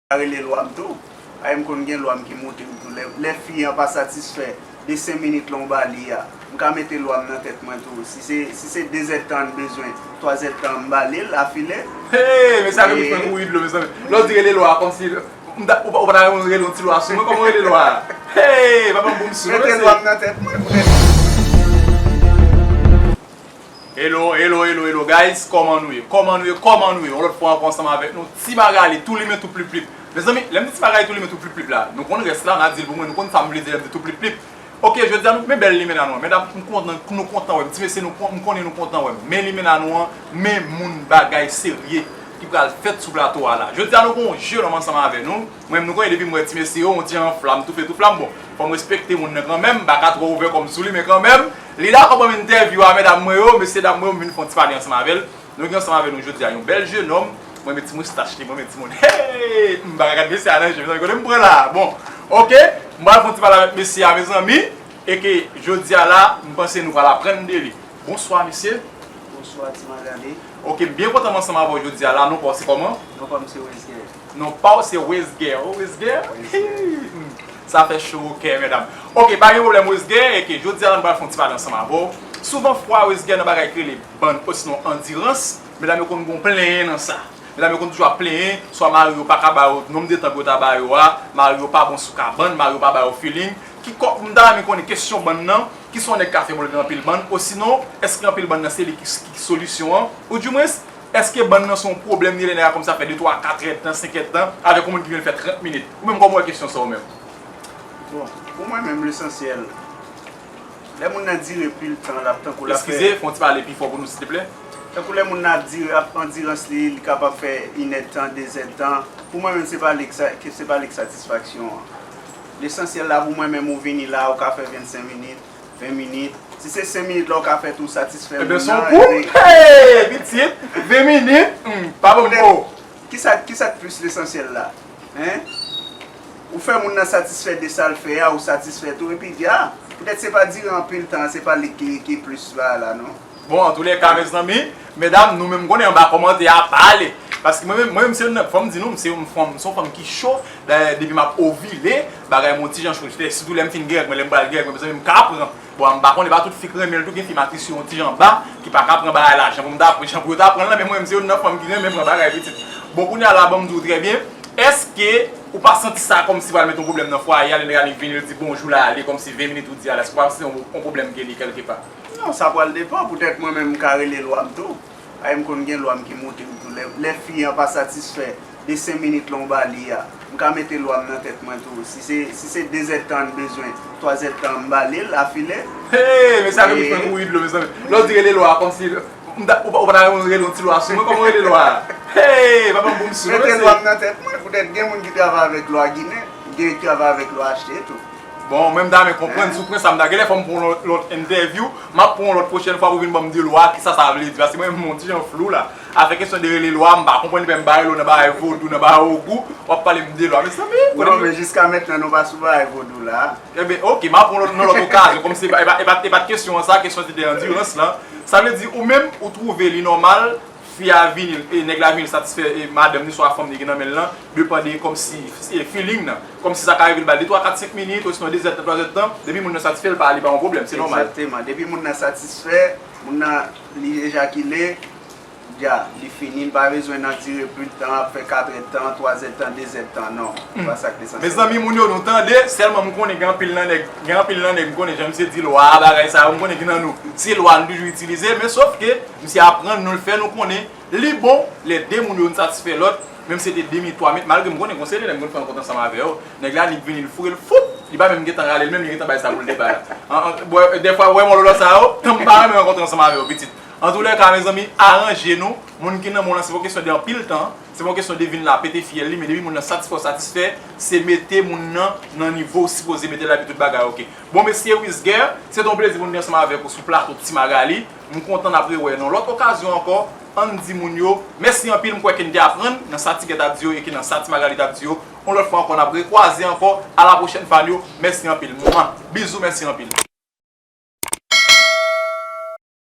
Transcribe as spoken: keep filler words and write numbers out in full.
ka rele lwa m tou. Ay, m konn gen lwa m ki moute m tou. Lè, lè fi an pa satisfè de senk minit lan w ba li a, m ka mete lwa m nan tèt mwen tou. Si se, si se de zèdtan an bezwen, twa zèdtan an m ba li l, afile. Hey, mesye, sa fè m kouri dlo, mezanmi. Lè w di rele lwa, kòmsi m ta, ou pa, ou pa ta renmen rele yon ti lwa sou mwen, kòman rele lwa a? Hey, pa ban m boum sou mwen, mesye. Mete lwa m nan tèt mwen, frè. Hello, hello, hello, hello, guys, kòman nou ye? Kòman nou ye? Kòman nou ye? Yon lòt fwa ankò ansanm avèk nou, Ti Magali, tou limen, tou plip plip. Mezanmi, lè m di Ti Magali, tou limen, tou plip plip la, nou konn rès la, n a di l pou mwen, nou konn sa m vle di lè m di tou plip plip. Ok, jodi a nou, men bèl limena nou an. Medam, m kontan, nou kontan wè m. Ti mesye, nou, kon- m konnen nou kontan wè m. Men limena nou an, men moun bagay serye ki pral fèt sou plato a la. Jodi a nou gen yon jennonm ansanm avè nou. Mwen menm nou konnen depi m wè ti mesye yo, yon ti jan flam, toufe tou flam. Bon, fò m respekte moun nan kanmenm, m pa ka twò ouvè kò m sou li, men kanmenm, li dakò ban m entèvyou a, medam mwen yo, mesye dam mwen yo, m vin fè yon ti pale ansanm avè l. Nou gen ansanm avè nou jodi a yon bèl jennonm. Mwen met ti moustach li, mwen met ti moun. Hey! M pa ka gad mesye a nan je, mezanmi, kote m pran la? Bon, ok, m pral fè yon ti pale avèk mesye a, mezanmi. E ke jodi a la, m panse nou pral aprann de li. Bonswa, mesye. Bonswa, Ti Magali. Ok, m byen kontan m ansanm avè w jodi a la. Non pa w se kòman? Non pa m se Wesger. Non pa w se Wesger. Oh, Wesger? Wesger. Hmm. Sa fè cho o kè, medam. Ok, pa gen pwoblèm, Wesger. E ke jodi a la, nou pral fè yon ti pale ansanm avè w. Souvan fwa, Wesger, nan bagay ki rele bann, osinon andirans, medam yo konn gon plenyen nan sa. Medam yo konn toujou ap plenyen, swa mari yo pa ka ba yo nonm de tan pou yo ta ba yo a, mari yo pa bon sou kabann, mari yo pa ba yo feeling. Ki kò, m ta renmen konnen kesyon bann nan, ki sa yon nèg ka fè pou l gen anpil bann, osinon, èske anpil bann nan se li ki, ki solisyon an? Oudimwens, èske bann nan se yon pwoblèm li lè nèg la kòmanse ap fè de, twa, kat èdtan, senk èdtan, avèk yon moun ki vin fè trant minit? Ou menm kòman w wè kesyon sa ou menm? Bon, pou mwen menm, lesansyèl, lè moun nan dire pil tan, l ap tankou l ap fè. Eskize, fè yon ti pale pi fò pou nou, silteplè. Tankou lè moun nan ap dire, ap andirans li, li kapab fè inèdtan, dezèdtan. Pou mwen menm, se pa li k sa, ke se pa li k satisfaksyon an. Lesansyèl la, pou mwen menm, ou vini la, ou ka fè vennsenk minit, ven minit. Si se senk minit la, ou ka fè tou, satisfè moun nan. Ebyen, se yon kou. Hey, pitit, ven minit, hmm, pa ban m po. Kisa, kisa k plis lesansyèl la? Hein? Ou fè moun nan satisfè de sa l fè a, ou satisfè tou, epi di, ah, poutèt se pa dire anpil tan, se pa li ki, ki plis ba la, non. Bon, antoulèka, mezanmi, medam, nou menm konnen anba kòmantè a pale. Paske mwen menm, mwen menm, se yon, fò m di nou, m se yon fanm, m se yon fanm ki cho. Dayè, depi m ap ovile, bagay mwen yon ti jan cho. Sitou lè m fin gen règ mwen, lè m pral gen règ mwen, mezanmi, m ka pran. Bon, m pa konnen, pa tout fi k renmen l tou, gen fi matris yo yon ti jan ba, ki pa ka pran bagay la jan pou m ta pran, jan pou yo ta pran l lan, men mwen menm se youn nan fanm ki renmen pran bagay pitit. Bon, kounye a la, ban m di w trè byen, èske ou pa santi sa kòmsi pral met yon pwoblèm nan fwaye a, lè nèg la li vini, li di bonjou la, li kòmsi ven minit ou di a la, èske ou pa santi yon, yon pwoblèm gen li kèlkepa? Non, sa pral depann, poutèt mwen menm m ka rele lwa m tou. Ay, m konn gen lwa m ki moute m tou. Lè, lè fi an pa satisfè de senk minit lan w ba li a, m ka mete lwa m nan tèt mwen tou. Si se, si se dezèdtan an bezwen, twazèdtan an m ba li l, afile. Hey, mesye, sa fè m kouri dlo, mezanmi. Lè w di rele lwa, kòmsi m ta, ou pa, ou pa ta renmen rele yon ti lwa sou mwen, kòman rele lwa a? Hey, pa ban m boum sou mwen, mesye. Mete lwa m nan tèt mwen, poutèt gen moun ki travay avèk lwa ginen, gen ki travay avèk lwa achte tou. Bon, mwen m ta renmen konprann, si w pran sa m ta, genlè fò m pran yon lòt, lòt entèvyou, m ap pran yon lòt pwochèn fwa pou w vin ban m de lwa, kisa sa vle di, paske mwen menm m yon ti jan flou la. Afè kesyon de rele lwa, m pa konprann, li fè m bagay lwa nan bagay vodou, nan bagay ogou, w ap pale m de lwa. Mezanmi, kote. Non, men jiska mentnan, nou pa sou bagay vodou la. Ebyen, ok, m ap pran lòt, nan lòt okazyon, kòmsi e pa, e pa, e pa, e pa t kesyon an sa, kesyon se de andirans lan. Sa vle di, ou menm, ou twouve li nòmal, fi a vini, e nèg la vini satisfè, e madanm ni swa fanm ni ki nan men l lan, depann de kòmsi, e feeling nan. Kòmsi sa ka rive l ba l de, twa, kat, senk minit, osinon dezèdtan, twazèdtan, depi moun nan satisfè, l pa, li pa yon pwoblèm, se nòmal. Egzakteman. Depi moun nan satisfè, moun nan, li ejakile, dja, li fini, li pa bezwen nan dire plis tan, ap fè katrèdtan, twazèdtan, dezèdtan, non. Se pa sa k lesansyèl. Mezanmi, moun yo, nou tande, sèlman m konnen gen anpil nan nèg, gen anpil nan nèg, m konnen jan misye di lwa, bagay sa yo, m konnen ki nan nou. Se lwa nou toujou itilize, men sòf ke misye aprann nou, l fè nou konnen li bon lè de moun yo youn satisfè lòt, menm si se te de minit, twa minit, malgre m konnen gon seri de nèg m konn fè rankont ansanm avè yo, nèg la li vini, li foure l, foup, li pa menm gentan rale l, menm li gentan bay sa pou l te bay la. An, an, bon, dèfwa, wè, mòlòlò sa yo, m pa renmen rankontre ansanm avè yo, pitit. Antoulèka, mezanmi, aranje nou, moun ki nan men w lan, se pa kesyon de anpil tan, se pa kesyon de vin la, pete fyèl li, men depi moun nan satisfè w, satisfè, se mete moun nan, nan nivo w sipoze mete l la, epi tout bagay oke. Bon, mesye Wisger, se te yon plezi pou n te ansanm avèk ou sou plato Ti Magali. M kontan n ap rewè nan lòt okazyon ankò. Ann di moun yo, mèsi anpil, m kwè ke n te aprann nan sa Ti Gè t ap di yo e ke nan sa Ti Magali t ap di yo. Yon lòt fwa ankò, n ap rekwaze ankò. A la pwochèn, fan yo. Mèsi anpil. Mwa. Bizou, mèsi anpil.